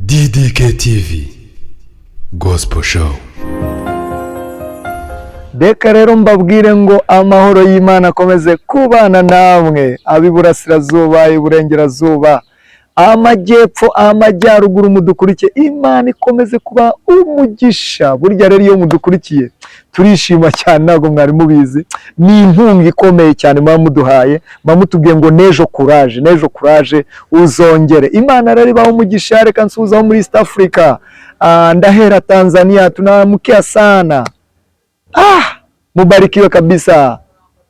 DDK TV Gospel Show. Reka rero mbabwire ngo amahoro y'Imana akomeze kubana namwe, ab'iburasirazuba, iburengerazuba, amajyepfo, amajyaruguru, mudukurikiye. Imana ikomeze kuba umugisha. Burya rero iyo mudukurikiye turishima cyane, ntabwo mwari mubizi. Ni inkunga ikomeye cyane muba muduhaye, muba mutubwiye ngo n'ejo kuraje, n'ejo kuraje, uzongere. Imana rero ibaha umugisha. Reka nsuhuzaho muri East Africa. Ah, ndahera Tanzania, tunaamkia sana. Ah, mubarikiwe kabisa,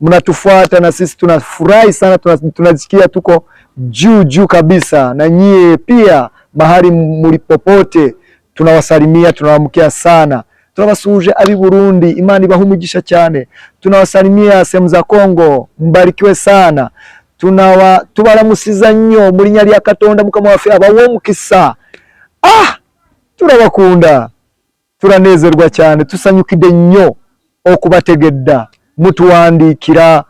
mnatufuata na sisi tunafurahi sana, tunasikia tuko juu juu kabisa, na nyie pia mahali mulipopote tunawasalimia, tunawaamkia sana. Tunabasuhuje ab'i Burundi, Imana ibaha umugisha cyane. Tunawasalimia sehemu za Kongo, mbarikiwe sana. Tunawa tubaramusiza nnyo mu linnya lya Katonda, Mukama waffe abawe omukisa. Ah, turabakunda, turanezerwa cyane, tusanyukidde nnyo okubategedda. Mutuwandiikira,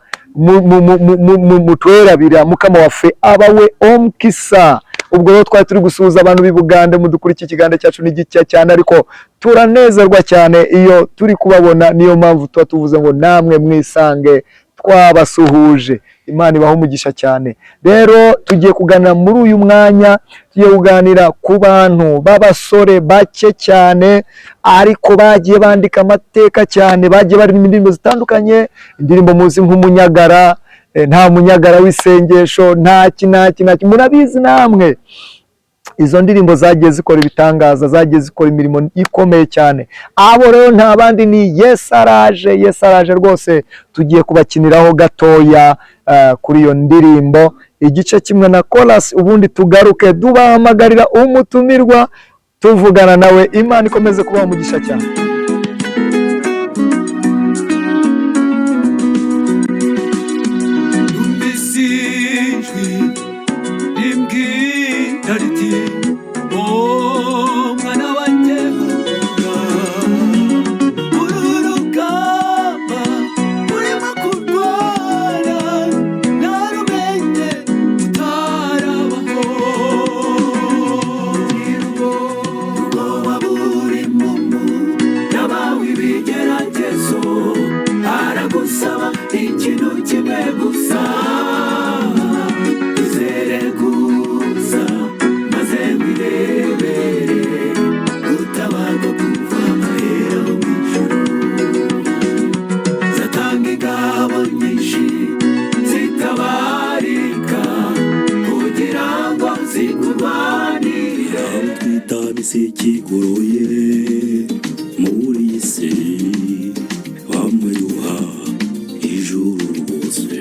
mutwerabira. Mukama waffe abawe omukisa. Ubwo rero twari turi gusuhuza abantu b'i Bugande mudukurikiye. Ikiganiro cyacu ni gike cyane, ariko turanezerwa cyane iyo turi kubabona. Niyo mpamvu tuba tuvuze ngo namwe mwisange twabasuhuje. Imana ibaha umugisha cyane. Rero tugiye kuganira muri uyu mwanya, tugiye kuganira ku bantu b'abasore bake cyane, ariko bagiye bandika amateka cyane, bagiye baririmba indirimbo zitandukanye, indirimbo muzi nk'Umunyagara, nta munyagara w'isengesho, ntaki ntaki ntaki, murabizi namwe. Izo ndirimbo zagiye zikora ibitangaza, zagiye zikora imirimo ikomeye cyane. Abo rero nta bandi ni Yesu Araje. Yesu Araje rwose tugiye kubakiniraho gatoya kuri iyo ndirimbo, igice kimwe na chorus, ubundi tugaruke tubahamagarira umutumirwa, tuvugana nawe. Imana ikomeze kubaha umugisha cyane. Numvise ijwi rimbwira riti: "O mwana wanjye nkunda, uru rugamba urimo kurwana narumenye utarabaho. Ubwoba buri mu yabawe ibigeragezo, aragusaba ikintu kimwe gusa: izere gusa, maze wirebere gutabarwa kuva ahera ho mu ijuru. Zatanga ingabo nyinshi zitabarika kugira ngo zikurwanire." Abo twita miseke igoroye muri iyi si, bamwe yuha ijuru rwose.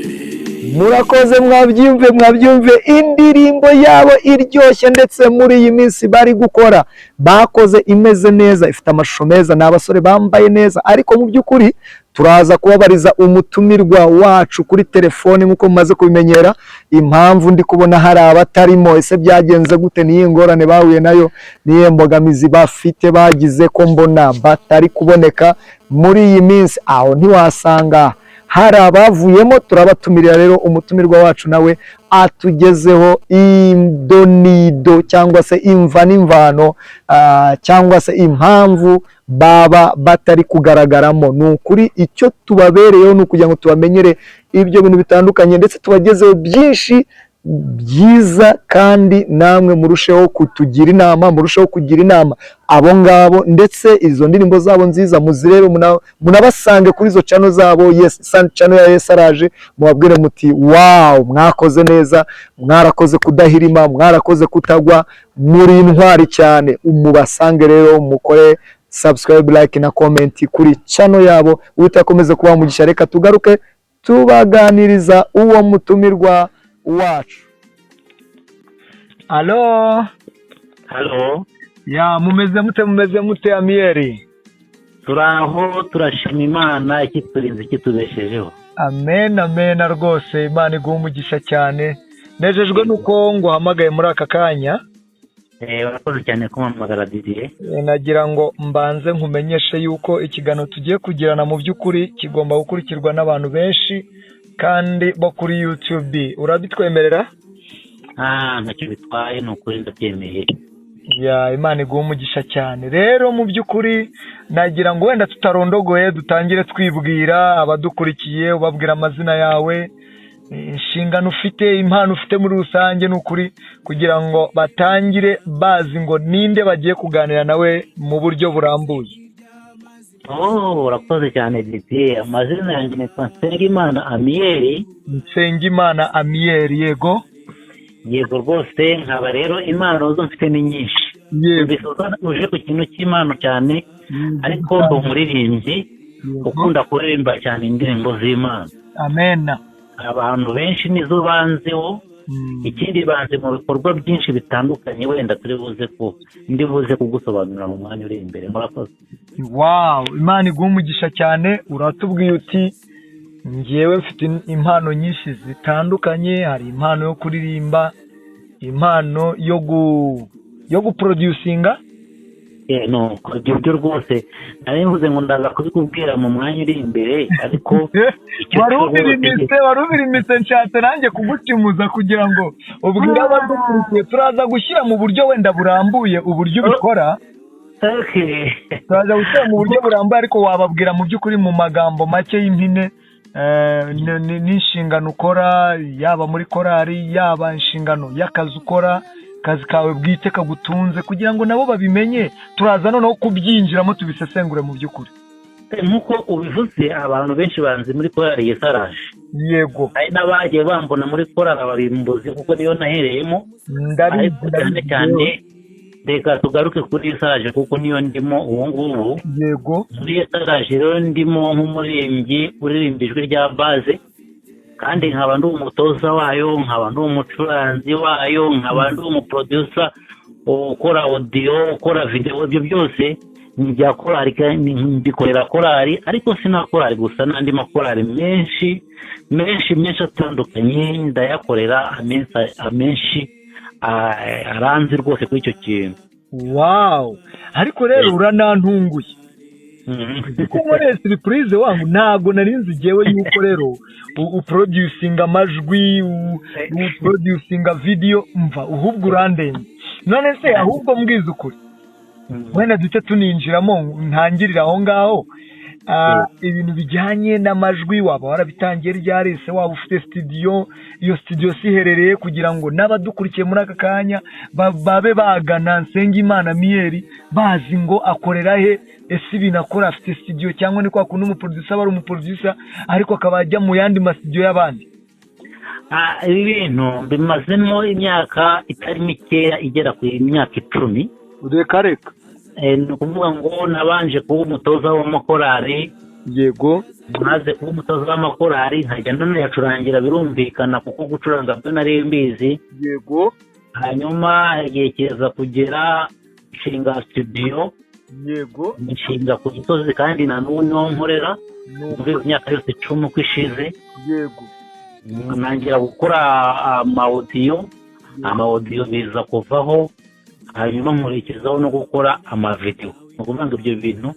Murakoze, mwabyumve, mwabyumve, indirimbo yabo iryoshye, ndetse muri iyi minsi bari gukora, bakoze imeze neza, ifite amashusho meza, ni abasore bambaye neza. Ariko mu by'ukuri turaza kubabariza umutumirwa wacu kuri telefoni nk'uko mumaze kubimenyera, impamvu ndi kubona hari abatarimo. Ese byagenze gute? Niyo ngorane bahuye nayo, niyo mbogamizi bafite bagize, ko mbona batari kuboneka muri iyi minsi? Aho ntiwasanga hari abavuyemo? Turabatumirira rero umutumirwa wacu, nawe atugezeho idonido cyangwa se imva n'imvano, cyangwa se impamvu baba batari kugaragaramo. Ni ukuri icyo tubabereyeho ni ukugira ngo tubamenyere ibyo bintu bitandukanye, ndetse tubagezeho byinshi byiza, kandi namwe murusheho kutugira inama, murusheho kugira inama abo ngabo, ndetse izo ndirimbo zabo nziza muzirebe, munabasange kuri izo channel zabo, yes, channel ya Yesu Araje, mubabwire muti: "Wow, mwakoze neza, mwarakoze kudahirima, mwarakoze kutagwa, muri intwari cyane." Mubasange rero, mukore subscribe, like na comment kuri channel yabo. Utakomeze kuba umugisha. Reka tugaruke tubaganiriza uwo mutumirwa wacu. Alo? Halo. Ya, mumeze mute, mumeze mute, Amiyeri? Turaho, turashima Imana ikiturinze, ikitubeshejeho. Amen, amen rwose. Imana iguha umugisha cyane. Nejejwe nuko nguhamagaye muri aka kanya. Urakoze cyane kumpamagara, Didier. Nagira ngo mbanze nkumenyeshe yuko ikiganiro tugiye kugirana mu by'ukuri kigomba gukurikirwa n'abantu benshi kandi bo kuri YouTube. Urabitwemerera? Ah, ntacyo bitwaye, ni ukuri ndabyemeye. Ya, Imana iguha umugisha cyane. Rero mu by'ukuri nagira ngo wenda tutarondogoye dutangire twibwira abadukurikiye, ubabwira amazina yawe, inshingano ufite, impano ufite muri rusange, ni ukuri kugira ngo batangire bazi ngo ninde bagiye kuganira nawe mu buryo burambuye. Oh, urakoze cyane Didier. Amazina yanjye nitwa Nsengimana Amiyeri. Nsengimana Amiyeri, yego. Yego rwose, nkaba rero impano zo mfite ni nyinshi. Yego. Numvise uje ku kintu cy'impano cyane, ariko ndi umuririmbyi ukunda kuririmba cyane indirimbo z'Imana. Amena. Abantu benshi nizo banziho. Ikindi, banze mu bikorwa byinshi bitandukanye, wenda turi buze ku ndi buze kugusobanurira mu mwanya uri imbere. Murakoze. Wow, Imana iguha umugisha cyane. Uratubwiye uti ngewe mfite impano nyinshi zitandukanye, hari impano yo kuririmba, impano yo guproducinga. No, ibyo byo rwose nari mvuze ngo ndaza kubikubwira mu mwanya uri imbere, ariko icyo Wari cyo rwose ubirimise, wari ubirimise. Nshatse nanjye kugucimuza kugira ngo ubwire abadukurikiye. Turaza gushyira mu buryo wenda burambuye uburyo ubikora. Turaza gushyira mu buryo burambuye, ariko wababwira mu by'ukuri mu magambo make y'impine n'inshingano ukora, yaba muri korali, yaba inshingano y'akazi ukora, akazi kawe bwite kagutunze, kugira ngo nabo babimenye. Turaza noneho kubyinjiramo tubisesengure mu by'ukuri. Nk'uko ubivuze, abantu benshi banzi muri korali Yesaraje. Hari n'abagiye bambona muri korali Ababimbuzi, kuko niyo nahereyemo. Ndabizi. Ariko cyane Ndabizi. cyane reka tugaruke kuri Yesaraje, kuko niyo ndimo ubu ngubu. Muri Yesaraje rero ndimo nk'umuririmbyi uririmba ijwi rya bass, kandi nkaba ndi umutoza wayo, nkaba ndi umucuranzi wayo, nkaba ndi umuproducer ukora audio, ukora video. Ibyo byose ni ibya korali kandi mbikorera korali, ariko si na korali gusa, n'andi makorali menshi menshi menshi atandukanye ndayakorera. Amenshi aranzi rwose kuri icyo kintu. Wow, ariko rero uranantunguye kuko nkoreye surprise wangu. Ntabwo nari nzi jyewe yuko rero uproducinga amajwi, uproducinga video. Mva ahubwo urandenze. None se ahubwo mbwiza ukuri, wenda duhite tuninjiramo, ntangirire aho ngaho. Ibintu bijyanye n'amajwi waba warabitangiye ryari se? Waba ufite studio? Iyo studio si iherereye, kugira ngo n'abadukurikiye muri aka kanya babe bagana Nsengimana Miyeri bazi ngo akorera he? Ese ibintu akora, afite studio, cyangwa ni kwa kundi umuproducer aba ari umuproducer ariko akaba ajya mu yandi masitudiyo y'abandi? Ibi bintu bimazemo imyaka itari mikeya, igera ku myaka 10. Reka reka! Ni ukuvuga ngo nabanje kuba umutoza w'amakorari. Maze kuba umutoza w'amakorari nkajya nanayacurangira, birumvikana, kuko gucuranga byo nari mbizi. Hanyuma igihe kiza kugera nshinga studio. Nshinga ku Gisozi, kandi na n'ubu niho nkorera muri iyo myaka yose 10 uko ishize. Ntangira gukora ama audio, ama audio biza kuvaho, hanyuma nkurikizaho no gukora amavidewo. Ni ukuvuga ngo ibyo bintu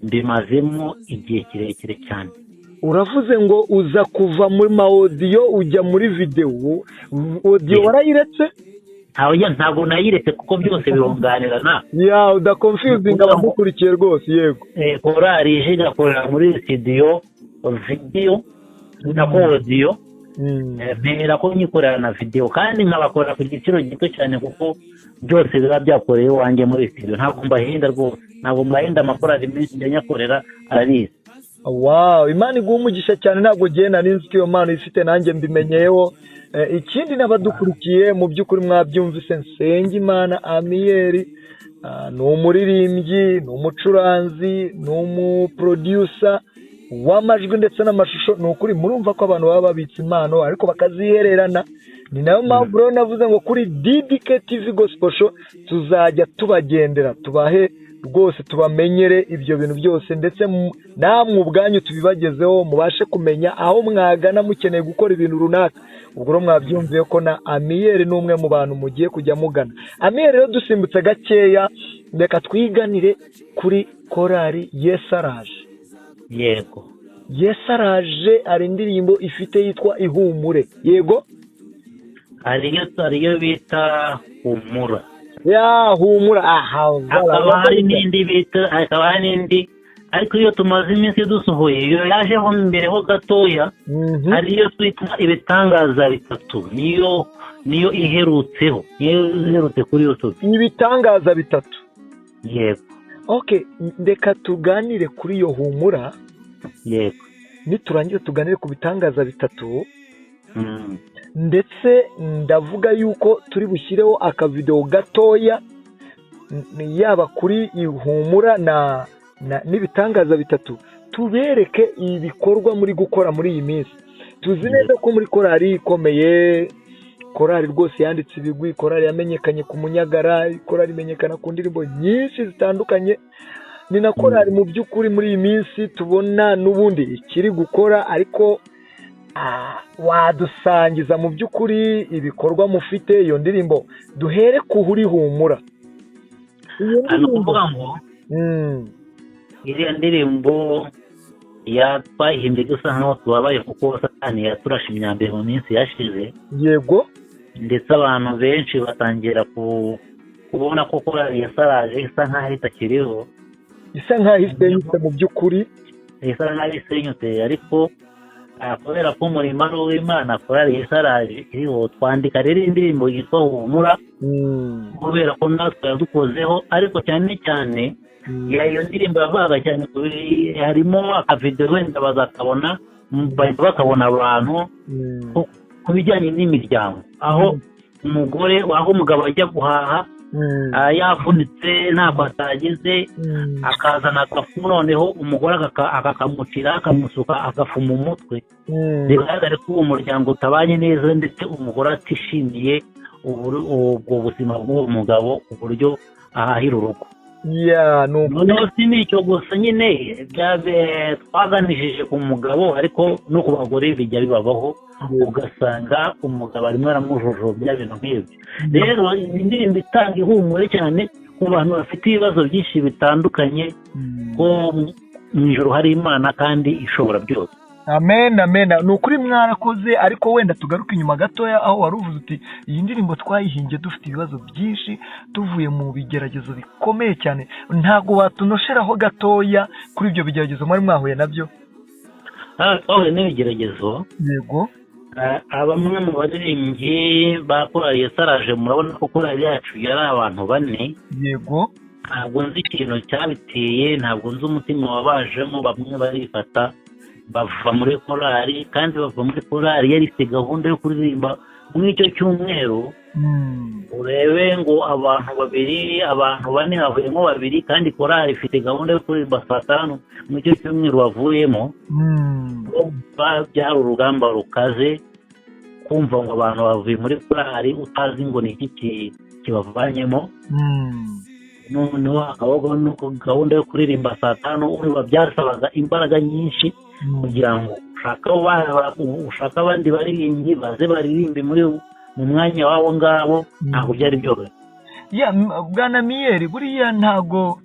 mbimazemo igihe kirekire cyane. Uravuze ngo uza kuva muri ma audio ujya muri videwo. Audio warayiretse? Ntabwo nayiretse, kuko byose birunganirana. Ya, udaconfusinga abagukurikiye rwose, yego. Korali ije igakorera muri studio video nako audio, mpera ko nyikorera na videwo, kandi nkabakorera ku giciro gito cyane, kuko byose biba byakoreye iwanjye muri studio. Ntabwo mbahenda rwose, ntabwo mbahenda. Amakorali menshi njya nyakorera arabizi. Wow, Imana iguha umugisha cyane. Ntabwo ugiye, nari nzi ko iyo mpano ifite, nanjye mbimenyeyeho. Ikindi n'abadukurikiye, mu by'ukuri mwabyumvise, Nsengimana Amiyeri ni umuririmbyi, ni umucuranzi, ni umuproducer w'amajwi ndetse n'amashusho. Ni ukuri murumva ko abantu baba babitse impano ariko bakazihererana. Ni nayo mpamvu rero navuze ngo kuri DDK TV Gospel Show tuzajya tubagendera, tubahe rwose, tubamenyere ibyo bintu byose, ndetse namwe ubwanyu tubibagezeho, mubashe kumenya aho mwagana mukeneye gukora ibintu runaka. Ubwo rero mwabyumviye ko na Amiyeri ni umwe mu bantu mugiye kujya mugana. Amiyeri rero, dusimbutse gakeya, reka twiganire kuri korali Yesaraje. Yego. Yesaraje hari indirimbo ifite yitwa Ihumure, yego? Hari iyo bita Humura. Ya Humura, aha. Hakaba hari n'indi bita, hakaba hari n'indi, ariko iyo tumaze iminsi dusohoye, iyo yajeho mbere ho gatoya. Hari iyo twita Ibitangaza Bitatu, niyo iherutseho, niyo iherutse kuri YouTube. Ibitangaza Bitatu. Yego. Okay, reka tuganire kuri iyo Humura. Yego. Niturangiza tuganire ku Bitangaza Bitatu. Ndetse ndavuga yuko turi bushyireho akavidewo gatoya, yaba kuri Ihumura na n'Ibitangaza Bitatu, tubereke ibikorwa muri gukora muri iyi minsi. Tuzi neza ko muri korali ikomeye, korali rwose yanditse ibigwi, korali yamenyekanye ku Munyagara, korali imenyekana ku ndirimbo nyinshi zitandukanye, ni na korali mu by'ukuri muri iyi minsi tubona n'ubundi ikiri gukora. Ariko wadusangiza mu by'ukuri ibikorwa mufite, iyo ndirimbo, duhere ku uri Humura, iyo Ni ndirimbo. ukuvuga ngo iriya ndirimbo twayihimbye dusa nkaho tubabaye, kuko Satani yaturashe imyambi mu minsi yashize. Ndetse abantu benshi batangira kubona ko korali ya Saraje isa nkaho itakiriho. Isa nkaho isenyutse mu by'ukuri. Isa nkaho isenyutse, ariko kubera ko umurimo ari uw'Imana, korali ya Saraje iriho. Twandika rero indirimbo yitwa Humura, kubera ko natwe yadukozeho, ariko cyane cyane ya iyo ndirimbo yavugaga cyane harimo akavidewo, wenda bazakabona, bahita bakabona abantu, ku bijyanye n'imiryango, aho umugore, aho umugabo ajya guhaha yavunitse, ntabwo atagize, akazana agafu, noneho umugore akakamucira, akamusuka agafu mu mutwe. Bigaragare ko uwo muryango utabanye neza, ndetse umugore atishimiye ubwo buzima bw'uwo mugabo, uburyo ahahira urugo. Ya, ni ukuri. Noneho si n'icyo gusa nyine, twaganishije ku mugabo, ariko no ku bagore bijya bibabaho, ugasanga umugabo arimo aramujojobya, ibintu nk'ibyo. Rero iyi ndirimbo itanga ihumure cyane ku bantu bafite ibibazo byinshi bitandukanye, ko mu ijoro hari Imana kandi ishobora byose. Amen, amen. Ni ukuri mwarakoze. Ariko wenda tugaruke inyuma gatoya, aho wari uvuze uti iyi ndirimbo twayihimbye dufite ibibazo byinshi, tuvuye mu bigeragezo bikomeye cyane. Ntabwo watunosheraho gatoya kuri ibyo bigeragezo mwari mwahuye nabyo? Twahuye n'ibigeragezo. Bamwe mu baririmbyi ba korali ya Saraje, murabona ko korali yacu yari abantu bane. Ntabwo nzi ikintu cyabiteye, ntabwo nzi umutima wabajemo, bamwe barifata bava muri korali, kandi bava muri korali yari ifite gahunda yo kuririmba muri icyo cyumweru. Urebe ngo abantu babiri, abantu bane havuyemo babiri, kandi korali ifite gahunda yo kuririmba saa 5 muri icyo cyumweru bavuyemo. Byari urugamba rukaze kumva ngo abantu bavuye muri korali, utazi ngo ni iki kibavanyemo. Noneho hakabaho nuko gahunda yo kuririmba saa 5, urumva byasabaga imbaraga nyinshi kugira ngo ushake abandi baririmbyi baze baririmbe muri mu mwanya w'abo ngabo. Ntabwo byari byoroshye. Ya, bwana Miyeri, buriya ntago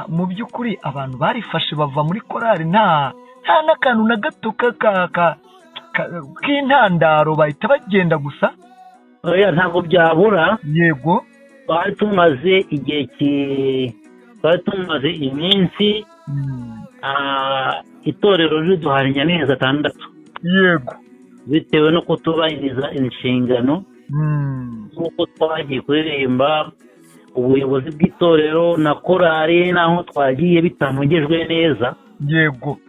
mu by'ukuri abantu barifashe bava muri korali nta n'akantu na gato k'intandaro, bahita bagenda gusa? Oya, ntabwo byabura. Twari tumaze igihe twari tumaze iminsi, itorero riduhanye amezi 6 bitewe no kutubahiriza inshingano nk'uko twagiye kuririmba, ubuyobozi bw'itorero na korali n'aho twagiye bitanogejwe neza.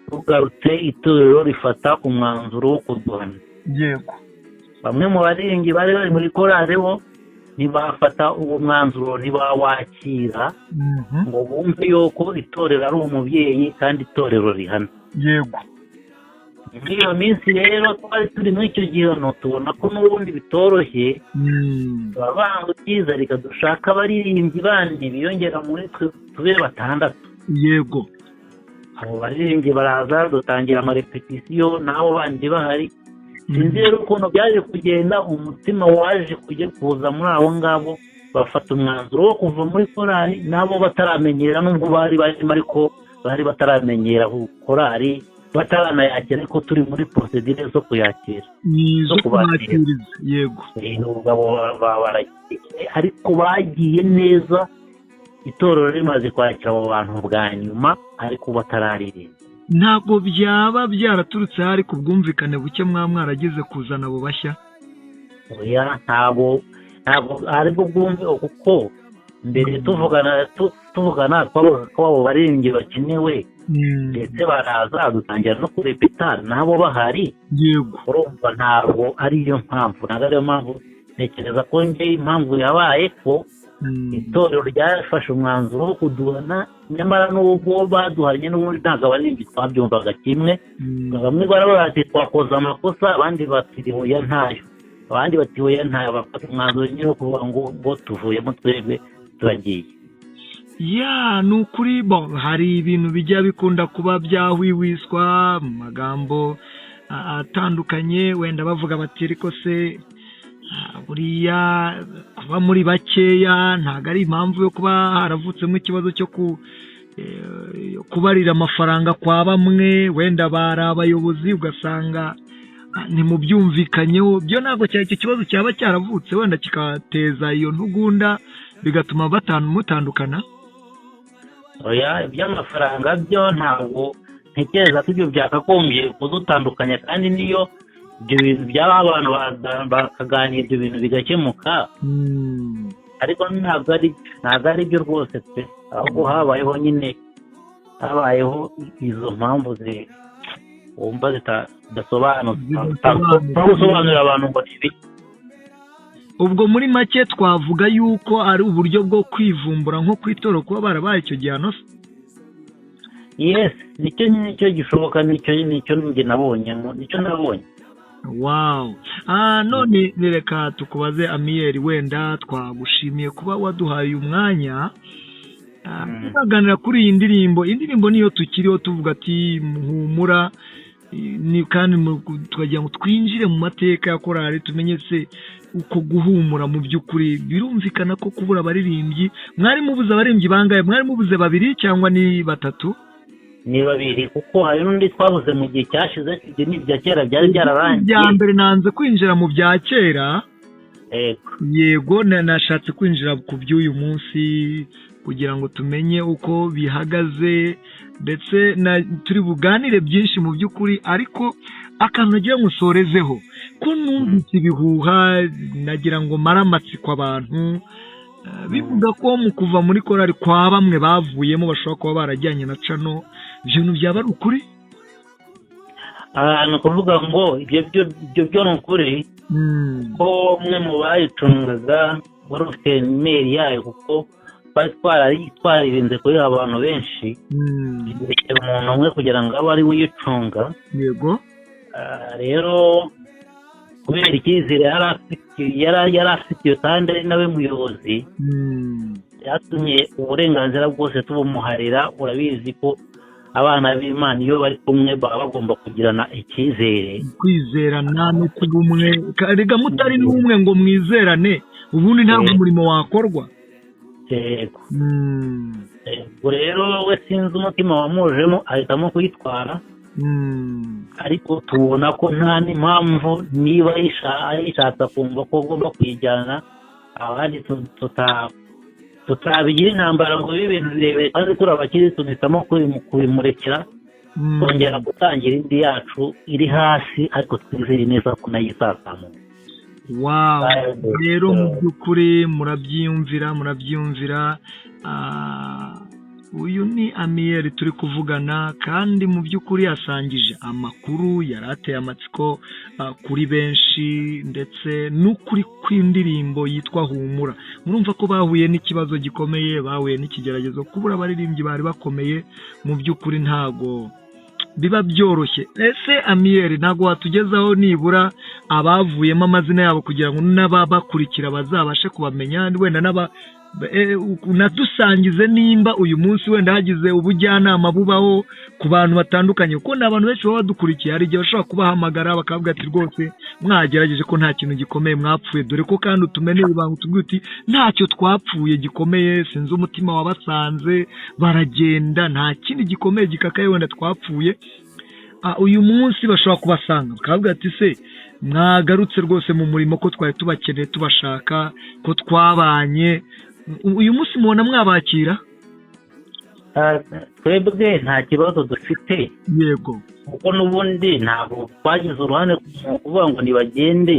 Tugarutse, itorero rifata umwanzuro wo kuduhana. Bamwe mu baririmbyi bari bari muri korali bo ntibafata uwo mwanzuro, ntibawakira ngo bumve yuko itorero ari umubyeyi kandi itorero rihana. Muri iyo minsi rero twari turi muri icyo gihano, tubona ko n'ubundi bitoroshye. Turabanga ibyiza, reka dushake abaririmbyi bandi biyongera muri twe, tube batandatu. Abo baririmbyi baraza, dutangira amarepetisiyo n'abo bandi bahari. Sinzi rero ukuntu byaje kugenda, umutima waje kujya kuza muri abo ngabo, bafata umwanzuro wo kuva muri korali, nabo bataramenyera, nubwo bari barimo ariko bari bataramenyera korali. bataranayakira, ariko turi muri procédure zo kuyakira. Ni Zo zo kubakira. kubakiriza, yego. Ubwo baragiye, ariko bagiye neza itorero rimaze kwakira abo bantu bwa nyuma, ariko batararirimba. Ntabwo byaba byaraturutse hari ku bwumvikane buke mwaba mwaragize kuzana abo bashya? Oya, ntabwo aribwo bwumve, kuko mbere tuvugana twavuga ko abo baririmbyi bakenewe, ndetse baraza dutangira no kurepeta nabo bahari. Urumva ntabwo ariyo mpamvu, ntabwo ariyo mpamvu. Ntekereza ko njye impamvu yabaye ko itorero ryafashe umwanzuro wo kuduhana, nyamara n'ubwo baduhanye n'ubundi ntabwo abaririmbyi twabyumvaga kimwe. Bamwe baravuga bati twakoze amakosa, abandi bati hoya ntayo, abandi bati hoya ntayo. Bafata umwanzuro nyine wo kuvuga ngo tuvuyemo twebwe, turagiye. Ya, ni ukuri bo hari ibintu bijya bikunda kuba byahwihwiswa mu magambo atandukanye, wenda bavuga bati ariko se buriya kuba muri bakeya ntabwo ari impamvu yo kuba haravutsemo ikibazo cyo kubarira amafaranga kwa bamwe, wenda bari abayobozi, ugasanga ntimubyumvikanyeho? Byo ntabwo cyari icyo kibazo cyaba cyaravutse wenda kikateza iyo ntugunda, bigatuma mutandukana? Oya, iby'amafaranga byo ntabwo ntekereza ko ibyo byakagombye kudutandukanya, kandi niyo ibyo bintu byaba abantu bakaganira ibyo bintu bigakemuka. Ariko ntabwo ari byo rwose pe, ahubwo habayeho nyine, habayeho izo mpamvu wumva zidasobanutse. Zidasobanutse. No gusobanurira abantu ngo ni ibiki. Ubwo muri make twavuga yuko ari uburyo bwo kwivumbura nko ku itorero kuba barabaye icyo gihano se? Yes, nicyo gishoboka, nicyo njye nabonye, nicyo nabonye. Wow. None reka tukubaze, Amiyeri, wenda twagushimiye kuba waduhaye uyu mwanya tukaganira kuri iyi ndirimbo. Indirimbo niyo tukiriho tuvuga ati "Humura", ni kandi tukagira ngo twinjire mu mateka ya korali, tumenye se uko guhumura mu by'ukuri birumvikana ko kubura abaririmbyi, mwari mubuze abaririmbyi bangahe? Mwari mubuze babiri cyangwa ni batatu? Ni babiri, kuko hari n'undi twabuze mu gihe cyashize, ibyo ni ibya kera byari byararangiye. Bya mbere nanze kwinjira mu bya kera. Yego. Yego, nashatse kwinjira ku by'uyu munsi kugira ngo tumenye uko bihagaze, ndetse na turi buganire byinshi mu by'ukuri. Ariko akantu nagira ngo usorezeho, ko numvise ibihuha, nagira ngo mare amatsiko abantu, bivuga ko mu kuva muri korali kwa bamwe bavuyemo bashobora kuba barajyanye na channel. Ibyo bintu byaba ari ukuri? Ni ukuvuga ngo ibyo byo ni ukuri, ko umwe mu bayicungaga wari ufite email yayo, kuko twari twaririnze kuyiha abantu benshi, tuyirekera umuntu umwe kugira ngo abe ari we uyicunga. Rero kubera icyizere yari afitiye, kandi ari nawe muyobozi, byatumye uburenganzira bwose tubumuharira. Urabizi ko abana b'Imana iyo bari kumwe baba bagomba kugirana icyizere. Kwizerana no kuba umwe. Rega mutari n'umwe ngo mwizerane, ubundi ntabwo umurimo wakorwa. Yego. Ubwo rero we sinzi umutima wamujemo ahitamo kuyitwara, ariko tubona ko nta n'impamvu, niba ayishatse akumva ko agomba kuyijyana, abandi tutabigira intambara ngo bibe ibintu birebire, kandi turi abakirisitu, duhitamo kubimurekera, kongera gutangira indi yacu iri hasi, ariko twizeye neza ko nayo izazamuka. Wow, rero mu by'ukuri murabyiyumvira, murabyiyumvira. Uyu ni Amiyeri turi kuvugana, kandi mu by'ukuri yasangije amakuru yari ateye amatsiko kuri benshi, ndetse n'ukuri kw'indirimbo yitwa "Humura". Murumva ko bahuye n'ikibazo gikomeye, bahuye n'ikigeragezo, kubura abaririmbyi bari bakomeye. Mu by'ukuri ntago biba byoroshye. Ese Amiyeri, ntabwo watugezaho nibura abavuyemo amazina yabo, kugira ngo n'ababakurikira bazabashe kubamenya, wenda n'aba unadusangize nimba uyu munsi wenda hagize ubujyanama bubaho ku bantu batandukanye, kuko ni abantu benshi baba badukurikiye, hari igihe bashobora kubahamagara bakavuga ati rwose mwagerageje ko nta kintu gikomeye mwapfuye, dore ko kandi utumeneye ibanga, utubwira uti ntacyo twapfuye gikomeye, sinzi umutima wabasanze baragenda, nta kindi gikomeye gikakaye wenda twapfuye. Uyu munsi bashobora kubasanga bakavuga ati: "Se mwagarutse rwose mu murimo, ko twari tubakeneye, tubashaka, ko twabanye?" Uyu munsi mubona mwabakira? Twebwe nta kibazo dufite, kuko n'ubundi ntabwo twagize uruhare mu kuvuga ngo ntibagende,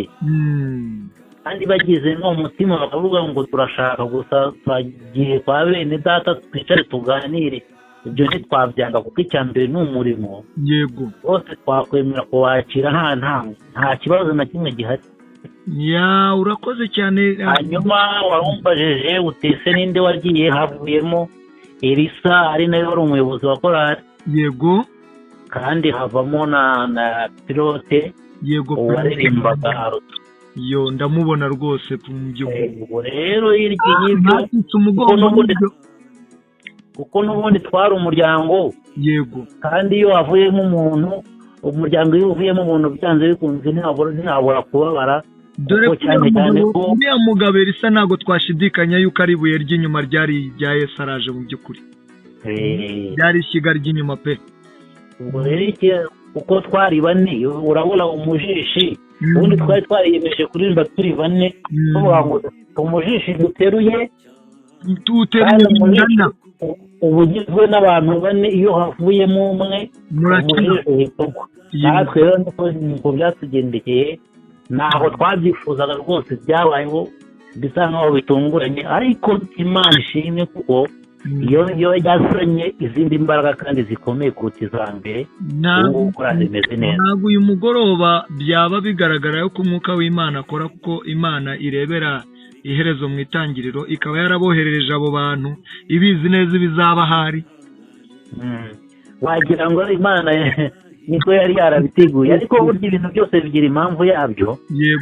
kandi bagize n'uwo mutima bakavuga ngo turashaka gusa, twagiye kwa bene data, twicare tuganire, ibyo ntitwabyanga, kuko icya mbere ni umurimo. Bose twakwemera kuwakira, nta kibazo na kimwe gihari. Ya, urakoze cyane. Hanyuma warumbajije utese ninde wagiye? Havuyemo Elisa, ari nawe wari umuyobozi wa korali, kandi havamo na Pilote waririmbaga alto. Yo, ndamubona rwose mu by'ukuri. Ubwo rero hirya y'ibyo, Bacitse umugongo. N'ubundi N'ibyo. kuko n'ubundi twari umuryango, kandi iyo havuyemo umuntu, umuryango iyo uvuyemo umuntu, byanze bikunze ntiwabura kubabara. Dore Kuko ko cyane uriya cyane mugabo, uriya mugabo Elisa, ntabwo twashidikanya yuko ari ibuye ry'inyuma ryari irya Yesu araje mu by'ukuri. Ryari ishyiga ry'inyuma pe. Ubwo rero kuko twari bane, urabona umujishi, ubundi twari twariyemeje kuririmba turi bane, tuvuga ngo umujishi duteruye tuwuteruye kandi umujishi bingana uba ugizwe n'abantu bane, iyo havuyemo umwe, murakina. Umujishi uhita ugwa. Natwe rero niko byatugendekeye, ntabwo twabyifuzaga rwose, byabayeho bisa nkaho bitunguranye, ariko Imana ishimwe kuko iyo yazanye izindi mbaraga kandi zikomeye kuruta iza mbere, ubu ngubu korali imeze neza. Ntabwo uyu mugoroba byaba bigaragara ko umwuka w'Imana akora, kuko Imana irebera iherezo mu itangiriro, ikaba yaraboherereje abo bantu ibizi neza ibizaba ahari. Wagira ngo Imana niko yari yarabiteguye, ariko burya ibintu byose bigira impamvu yabyo.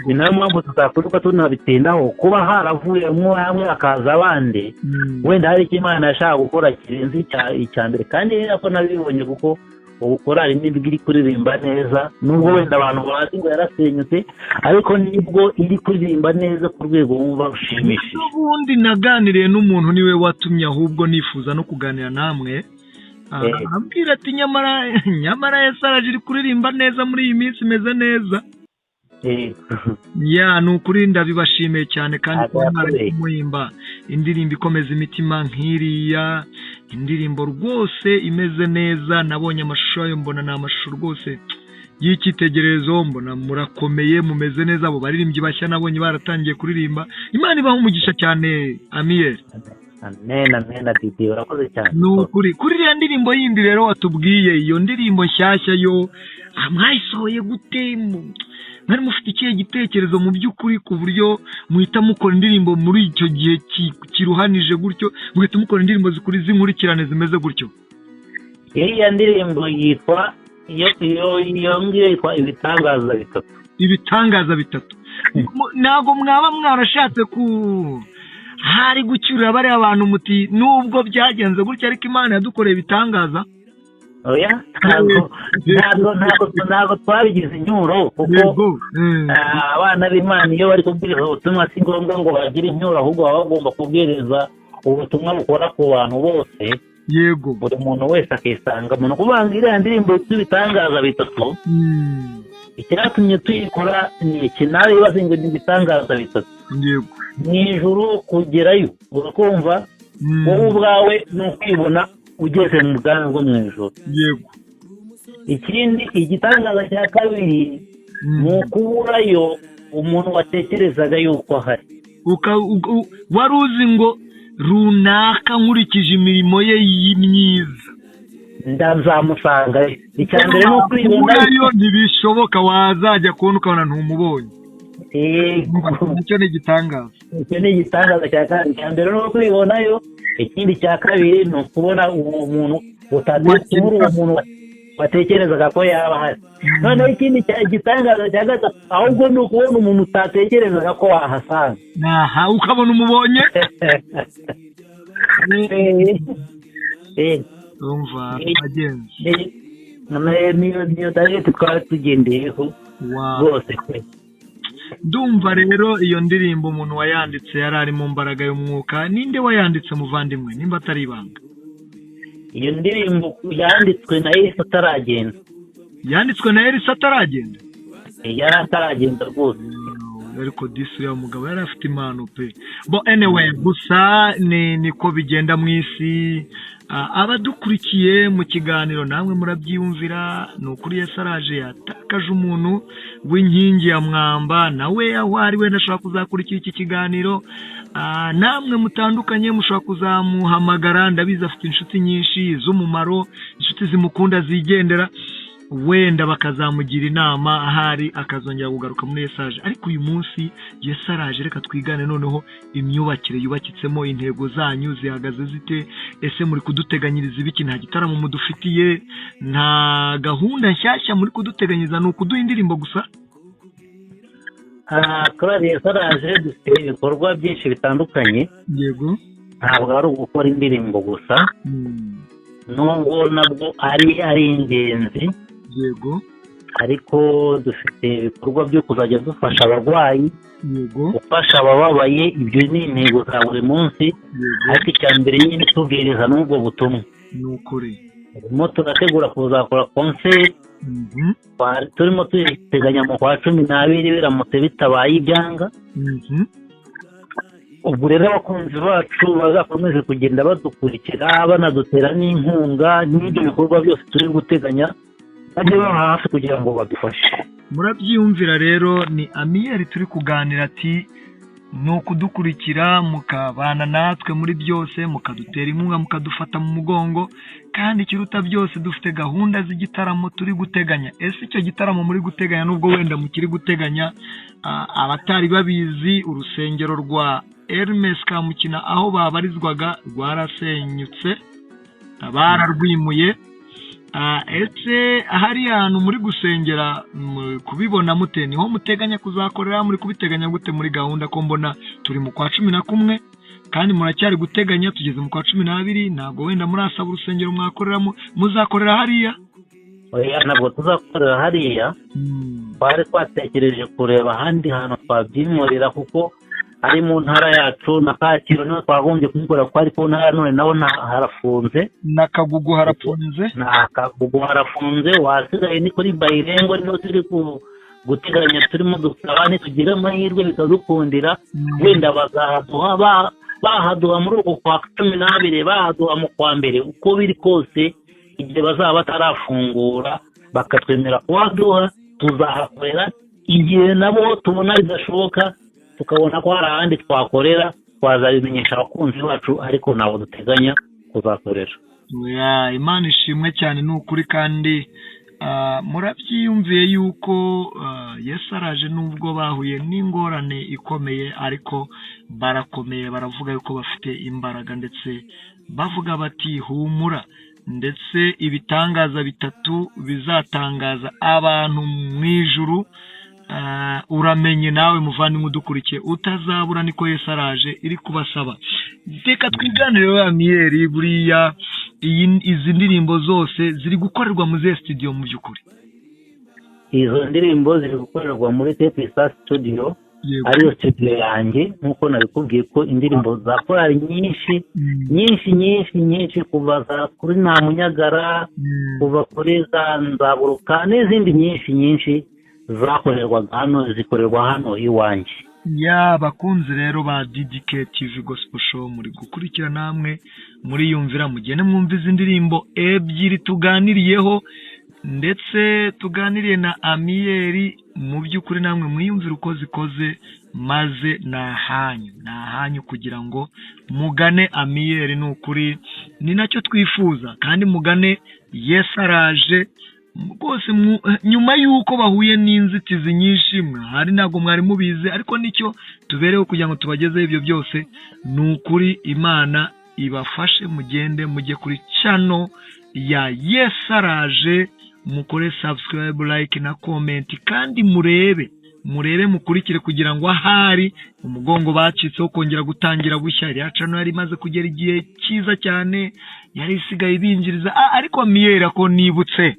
Ni nayo mpamvu tutakuruka tunabitindaho, kuba haravuyemo hamwe hakaza abandi, wenda hari icyo Imana yashaka gukora kirenze icya mbere. Kandi ni nako nabibonye, kuko ubu korali nibwo iri kuririmba neza, nubwo wenda abantu bazi ngo yarasenyutse, ariko nibwo iri kuririmba neza ku rwego wumva rushimishije. N'ubundi naganiriye n'umuntu, niwe watumye ahubwo nifuza no kuganira namwe. Ambwira ati: "Nyamara nyamara Yesu araje, iri kuririmba neza muri iyi minsi, imeze neza." Ya, ni ukuri ndabibashimiye cyane, kandi kuba mwari Yakoze. kumuhimba indirimbo ikomeza imitima nk'iriya indirimbo rwose imeze neza. Nabonye amashusho yayo, mbona ni amashusho rwose y'icyitegererezo, mbona murakomeye, mumeze neza. Abo baririmbyi bashya nabonye baratangiye kuririmba, Imana ibaha umugisha cyane, Amiyeri. Amen, amen, Didi, urakoze cyane. Ni ukuri. Kuri iriya ndirimbo yindi rero watubwiye, iyo ndirimbo nshyashya yo, mwayisohoye gute? Mwari mufite ikihe gitekerezo mu by'ukuri, ku buryo muhita mukora indirimbo muri icyo gihe kiruhanije gutyo, mugahita mukora indirimbo zikuri z'inkurikirane zimeze gutyo? Iriya ndirimbo yitwa, iyo ngiyo yitwa Ibitangaza Bitatu. Ibitangaza Bitatu. Ntabwo mwaba mwarashatse ku hari gucyurira bariya bantu muti: "Nubwo byagenze gutya, ariko Imana yadukoreye ibitangaza"? Oya, ntabwo twabigize inyuro, kuko abana b'Imana iyo bari kubwiriza ubutumwa, si ngombwa ngo bagire inyuro, ahubwo baba bagomba kubwiriza ubutumwa bukora ku bantu bose, buri muntu wese akisanga. Ni ukuvuga ngo iriya ndirimbo yitwa Ibitangaza Bitatu, icyatumye tuyikora ni iki? Nawe ibaze ngo ni ibitangaza bitatu. Mu ijuru kugerayo, urakumva, wowe ubwawe ni ukwibona ugeze mu bwami bwo mu ijuru. Ikindi, igitangaza cya kabiri, ni ukuburayo umuntu watekerezaga yuko ahari. Wari uzi ngo runaka, nkurikije imirimo ye myiza, nzamusangayo. Icya mbere ni ukwibona. Kuburayo ntibishoboka, wazajya kubona ukabona ntumubonye. Nicyo ni igitangaza. Icyo ni igitangaza cya kabiri. Icya mbere ni ukwibonayo, ikindi cya kabiri ni ukubona uwo muntu kubura uwo muntu watekerezaga ko yaba ahari. Noneho ikindi igitangaza cya gatatu ahubwo ni ukubona umuntu utatekerezaga ko wahasanga. Aha ukabona umubonye. Urumva bagenzi. Niyo target twari tugendeyeho rwose pe. Ndumva rero iyo ndirimbo umuntu wayanditse yari ari mu mbaraga y'umwuka. Ninde wayanditse, muvandimwe, nimba atari ibanga? Iyo ndirimbo yanditswe na Yesu ataragenda. Yanditswe na Elisa ataragenda? Yari ataragenda rwose. Ariko disi uriya mugabo yari afite impano pe. Bo anyway, gusa ni niko bigenda mu isi. Abadukurikiye mu kiganiro namwe murabyiyumvira, ni ukuri Yesu araje yatakaje umuntu w'inkingi ya mwamba. Nawe aho ari wenda ashobora kuzakurikira iki kiganiro. Namwe mutandukanye mushobora kuzamuhamagara, ndabizi afite inshuti nyinshi z'umumaro, inshuti zimukunda zigendera, wenda bakazamugira inama ahari akazongera kugaruka muri Yesu araje. Ariko uyu munsi Yesu araje, reka twigane noneho imyubakire yubakitsemo, intego zanyu zihagaze zite? Ese muri kuduteganyiriza ibiki? Nta gitaramo mudufitiye? Nta gahunda nshyashya muri kuduteganyiriza? Ni ukuduha indirimbo gusa? Korali Yesu araje dufite ibikorwa byinshi bitandukanye. Ntabwo ari ugukora indirimbo gusa, nubwo nabwo ari ingenzi. Ariko dufite ibikorwa byo kuzajya dufasha abarwayi, gufasha abababaye, ibyo ni intego za buri munsi. Ariko icya mbere nyine tubwiriza n'ubwo butumwa. Ni ukuri. Turimo turategura kuzakora konseri. Turimo tuyiteganya mu kwa 12, biramutse bitabaye ibyanga. Ubwo rero abakunzi bacu bazakomeze kugenda badukurikira, banadutera n'inkunga n'ibyo bikorwa byose turi guteganya, bajye baba hafi kugira ngo badufashe. Murabyiyumvira rero, ni Amiyeri turi kuganira, ati ni ukudukurikira mukabana natwe muri byose, mukadutera inkunga, mukadufata mu mugongo, kandi ikiruta byose dufite gahunda z'igitaramo turi guteganya. Ese icyo gitaramo muri guteganya, nubwo wenda mukiri guteganya, abatari babizi, urusengero rwa Hermes Kamukina aho babarizwaga rwarasenyutse, bararwimuye. Ese hariya hantu muri gusengera kubibona mute? Niho muteganya kuzakorera? Muri kubiteganya gute muri gahunda, ko mbona turi mu kwa 11 kandi muracyari guteganya, tugeze mu kwa 12, ntabwo wenda murasaba urusengero mwakoreramo? Muzakorera hariya? Oya, ntabwo tuzakorera hariya. Twari twatekereje kureba ahandi hantu twabyimurira, kuko ari mu ntara yacu na Kacyiru niho twagombye kubikora, kuko ari ku ntara, none naho harafunze. Na Kagugu harafunze. Na Kagugu harafunze. Wasigaye ni kuri Bayirengo, niho turi guteganya, turimo dusaba. Nitugira amahirwe bikadukundira, wenda bazahaduha, bahaduha muri uku kwa 12, bahaduha mu kwa mbere, uko biri kose igihe bazaba batarafungura bakatwemera kuhaduha, tuzahakorera. Igihe nabo tubona bidashoboka, tukabona ko hari ahandi twakorera, twazabimenyesha abakunzi bacu, ariko ntabwo duteganya kuzakorera. Imana ishimwe cyane, ni ukuri. Kandi murabyiyumviye yuko Yesu araje, nubwo bahuye n'ingorane ikomeye, ariko barakomeye, baravuga yuko bafite imbaraga, ndetse bavuga bati humura, ndetse ibitangaza bitatu bizatangaza abantu mu ijuru. Uramenye nawe muvandimwe udukurikiye, utazabura, niko Yesu araje iri kubasaba. Reka twiganire, Amiyeri, buriya izi ndirimbo zose ziri gukorerwa muri zihe studio mu by'ukuri? Izo ndirimbo ziri gukorerwa muri Tepisa Studio, ariyo studio yanjye, nk'uko nabikubwiye ko indirimbo za korali nyinshi nyinshi nyinshi nyinshi, kuva za kuri Nta Munyagara, kuva kuri za Nzaburuka n'izindi nyinshi nyinshi zakorerwaga hano, zikorerwa hano iwanjye. Ya, bakunzi rero ba DDK TV Gospel Show, muri gukurikira namwe muriyumvira, mugende mwumva izi ndirimbo ebyiri tuganiriyeho, ndetse tuganiriye na Amiyeri. Mu by'ukuri namwe mwiyumvire uko zikoze, maze ni ahanyu, ni ahanyu kugira ngo mugane Amiyeri. Ni ukuri ni nacyo twifuza, kandi mugane Yesu araje rwose. Nyuma y'uko bahuye n'inzitizi nyinshi, mwari ntabwo mwari mubizi, ariko nicyo tubereho kugira ngo tubagezeho ibyo byose. Ni ukuri Imana ibafashe, mugende mujye kuri channel ya Yesu araje, mukore subscribe, like na comment, kandi murebe, murebe, mukurikire, kugira ngo ahari umugongo bacitseho kongera gutangira bushya. Iriya channel yari imaze kugera igihe cyiza cyane, yari isigaye ibinjiriza. Ariko Amiyeri, ko nibutse,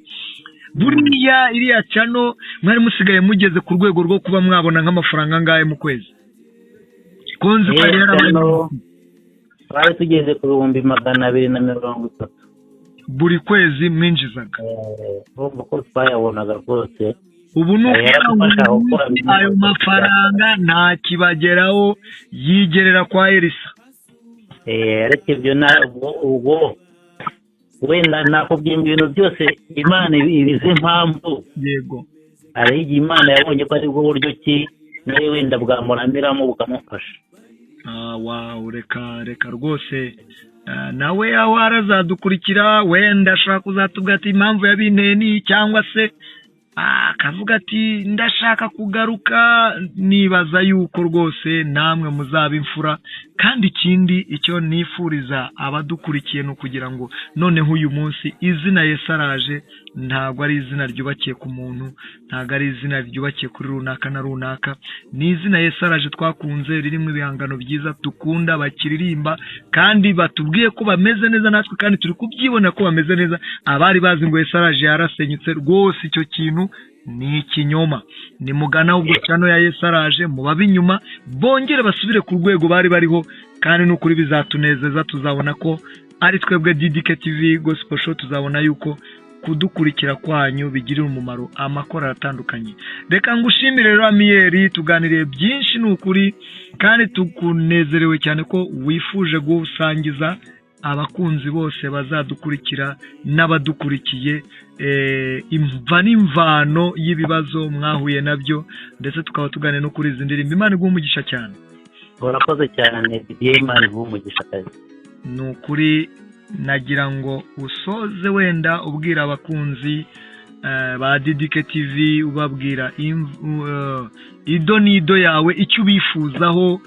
buriya iriya channel mwari musigaye mugeze ku rwego rwo kuba mwabona nk'amafaranga angahe mu kwezi? Ko nzi ko yari yarabaye Twari tugeze ku 230,000. Buri kwezi mwinjizaga? Urumva ko twayabonaga rwose. Ubu ni ukuvuga ngo Yaradufasha uyu gukora munsi ayo mafaranga ntakibageraho, yigerera kwa Elisa. Ariko ibyo ubwo wenda nakubwiye ngo ibintu byose Imana ibizi impamvu. Hari igihe Imana yabonye ko aribwo buryo ki nawe wenda bwamuramiramo, bukamufasha. Ah, wow, reka rwose, nawe aho arazadukurikira, wenda ashobora kuzatubwira ati impamvu yabinteye ni iyi, cyangwa se akavuga ati ndashaka kugaruka. Nibaza yuko rwose namwe muzaba imfura. Kandi ikindi icyo nifuriza abadukurikiye ni ukugira ngo noneho uyu munsi izina Yesu araje ntabwo ari izina ryubakiye ku muntu, ntabwo ari izina ryubakiye kuri runaka na runaka. Ni izina Yesu araje twakunze, ririmo ibihangano byiza dukunda, bakiririmba kandi batubwiye ko bameze neza, natwe kandi turi kubyibona ko bameze neza. Abari bazi ngo Yesu araje yarasenyutse, rwose icyo kintu ni ikinyoma. Nimugana ahubwo channel ya Yesu araje, mubabe inyuma, bongere basubire ku rwego bari bariho. Kandi n'ukuri bizatunezeza, tuzabona ko ari twebwe DDK TV Gospel Show, tuzabona yuko kudukurikira kwanyu bigirira umumaro amakorali atandukanye. Reka ngushimire rero, Amiyeri, tuganiriye byinshi, ni ukuri, kandi tukunezerewe cyane ko wifuje gusangiza abakunzi bose bazadukurikira n'abadukurikiye imva n'imvano y'ibibazo mwahuye nabyo, ndetse tukaba tuganira no kuri izi ndirimbo. Imana iguhe umugisha cyane. Urakoze cyane, Didier, Imana iguhe umugisha kazi. Ni ukuri, nagira ngo usoze wenda ubwira abakunzi ba DDK TV, ubabwira ido n'ido yawe, icyo ubifuzaho,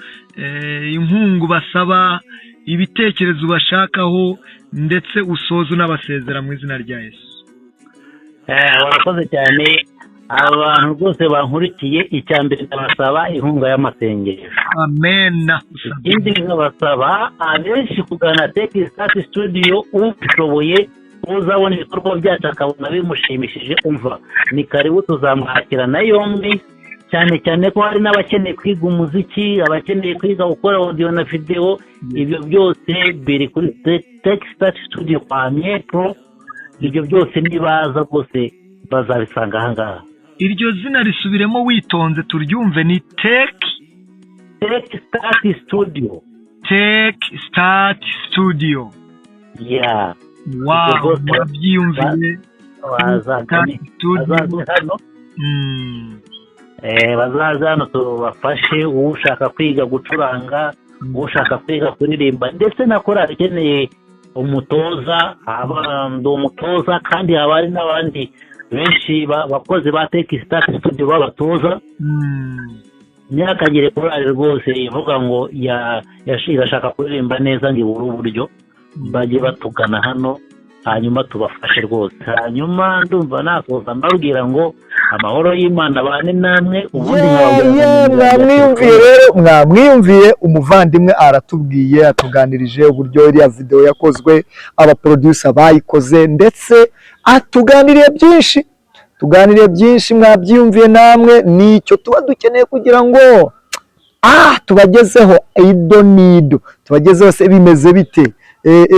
inkunga basaba, ibitekerezo ubashakaho, ndetse usoze unabasezera mu izina rya Yesu. Urakoze cyane. Abantu rwose bankurikiye, icya mbere ndabasaba inkunga y'amasengesho. Amena. Ikindi nkabasaba abenshi kugana Tech Start Studio. Ubishoboye, uzabona ibikorwa byacu akabona bimushimishije, umva, ni karibu, tuzamwakira na yombi, cyane cyane ko hari n'abakeneye kwiga umuziki, abakeneye kwiga gukora audio na video. Ibyo byose biri kuri Tech Start Studio kwa Metro. Ibyo byose nibaza rwose bazabisanga aha ngaha. Iryo zina risubiremo witonze turyumve, ni Tech Tech Start Studio. Tech Start Studio. Yeah. Wow. Rwose Murabyiyumviye. Bazaze Studio. Bazaze hano. Bazaze hano tubafashe, ushaka kwiga gucuranga, ushaka kwiga kuririmba, ndetse na korali ikeneye umutoza, haba ndi umutoza, kandi haba hari n'abandi benshi bakozi ba Tech Start Studio b'abatoza. Ntihakagire korali rwose ivuga ngo irashaka kuririmba neza ngo ibure uburyo. Bajye batugana hano, hanyuma tubafashe rwose. Hanyuma ndumva nasoza mbabwira ngo amahoro y'Imana abane namwe, ubundi nkababwira Ye, ngo mwamwiyumviye rero, mwamwiyumviye. Umuvandimwe aratubwiye, atuganirije uburyo iriya video yakozwe, abaproducer bayikoze, ndetse atuganiriye byinshi, tuganiriye byinshi, mwabyiyumviye namwe. Nicyo tuba dukeneye kugira ngo tubagezeho ido n'ido, tubagezeho se bimeze bite?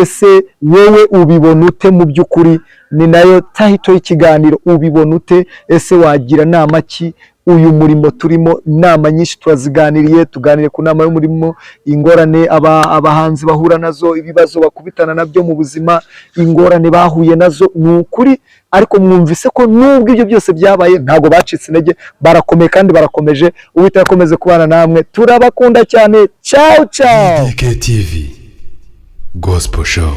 Ese wowe ubibona ute? Mu by'ukuri ni nayo title y'ikiganiro: ubibona ute? Ese wagira nama ki uyu murimo turimo? Inama nyinshi turaziganiriye, tuganiriye ku nama y'umurimo, ingorane abahanzi bahura nazo, ibibazo bakubitana nabyo mu buzima, ingorane bahuye nazo, ni ukuri. Ariko mwumvise ko nubwo ibyo byose byabaye, ntabwo bacitse intege, barakomeye kandi barakomeje. Uwiteka akomeze kubana namwe, turabakunda cyane. Ciao ciao. DK TV Gospel Show.